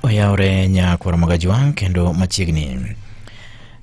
Oyawre nyakwar Magajwang' kendo machiegni.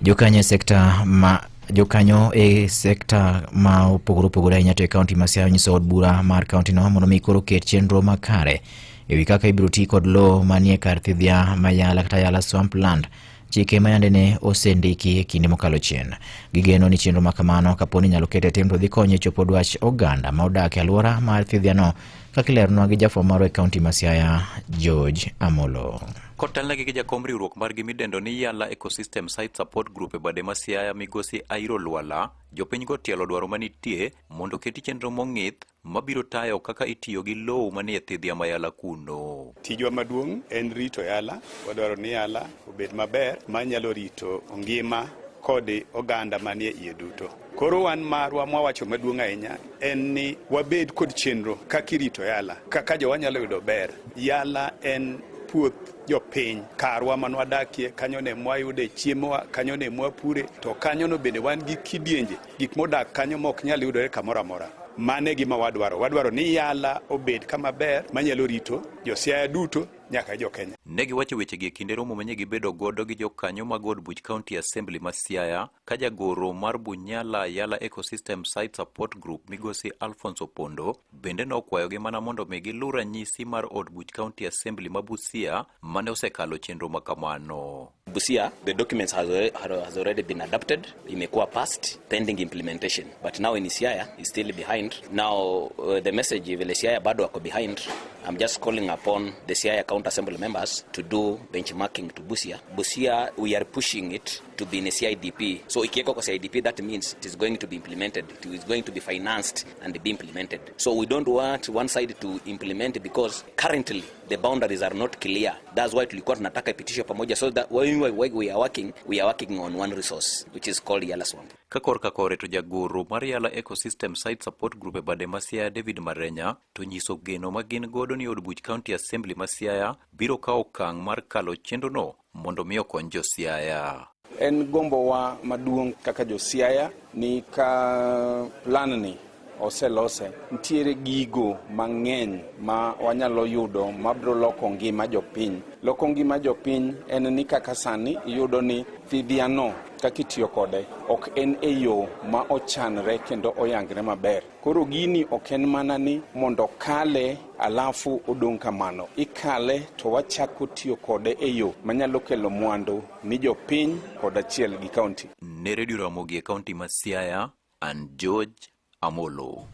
Jokanyo e sekta ma jokanyo e sekta ma opogore opogore ahinya to e kaunti ma Siaya onyiso od bura mar kauntino mondo mi koro ket chenro makare e wi kaka ibiro ti kod lowo manie kar thidhia ma Yala kata Yala Swampland chike ma yande ne osendiki e kinde mokalo chien. Gigeno ni chenro ma kamano kapo ni inyalo ket e tim to dhi konyo e chopo dwach oganda ma odak e alwora mar thidhiano kaka ileronwa gi jafwambo marwa e kaunti ma Siaya George Amolo. Kotelnegi gi jakom riwruok margi midendo ni Yala Ecosystem Site Support Group e bade ma Siaya migosi Airo Lwala, jopinygo otielo dwaro manitie mondo oketi chenro mong'ith mabiro tayo kaka itiyo gi lowo manie thidhia ma Yala kuno. Tijwa maduong' en rito Yala. Wadwaro ni Yala obed maber manyalo rito ngima kod oganda manie iye duto. Koro wan marwa mwawacho maduong' ahinya en ni wabed kod chenro kaka irito Yala, kaka jowa nyalo yudo ber. Yala en puoth jopiny, karwa manwadakie, kanyo ne mwayude chiemowa, kanyo ne mwapure, to kanyono bende wan gi kidienje, gik modak kanyo mok nyal yudore kamoro amora. Mano e gima wadwaro. Wadwaro ni Yala obed kama ber manyalo rito josiaya duto nyaka jo Kenya. Ne giwacho wechegi e kinde romo manye gibedo godo gi jokanyo mag od buch County Assembly ma Siaya ka jagoro mar Bunyala Yala Ecosystem Site Support Group migosi Alphonse Opondo bende nokwayogi mana mondo mi giluw ranyisi mar od buch County Assembly ma Busia mane osekalo chenro ma kamano. Busia, the documents has already been adopted, imekuwa passed, pending implementation. But now in Siaya, is still behind. Now, the message vile Siaya bado wako behind, I'm just calling upon the Siaya County Assembly members to do benchmarking to Busia. Busia, we are pushing it to be in a CIDP. So ikiwekwa kwa CIDP, that means it is going to be implemented. It is going to be financed and be implemented. So we don't want one side to implement because currently the boundaries are not clear. That's why tulikuwa tunataka ipitishwe pamoja so that when we are working on one resource which is called Yala Swamp. Ka korka kore to jagoro mar Yala Ecosystem Site Support Group e bade ma Siaya David Marenya to nyiso geno ma gin godo ni od buch County Assembly ma Siaya biro kawo okang' mar kalo chenrono mondo mi okony jo Siaya. En gombowa maduong' kaka jo Siaya ni ka plan ni oselose, nitiere gigo mang'eny ma wanyalo yudo mabiro loko ngima jopiny. Loko ngima jopiny en ni kaka sani iyudo ni thidhiano kaka itiyo kode ok en e yo ma ochanre kendo oyangre maber. Koro gini ok en mana ni mondo kale alafu odong' kamano. Ikale to wachako tiyo kode e yo manyalo kelo mwandu ni jopiny kod achiel gi kaunti. Ne Radio Ramogi e kaunti ma Siaya, an George Amolo.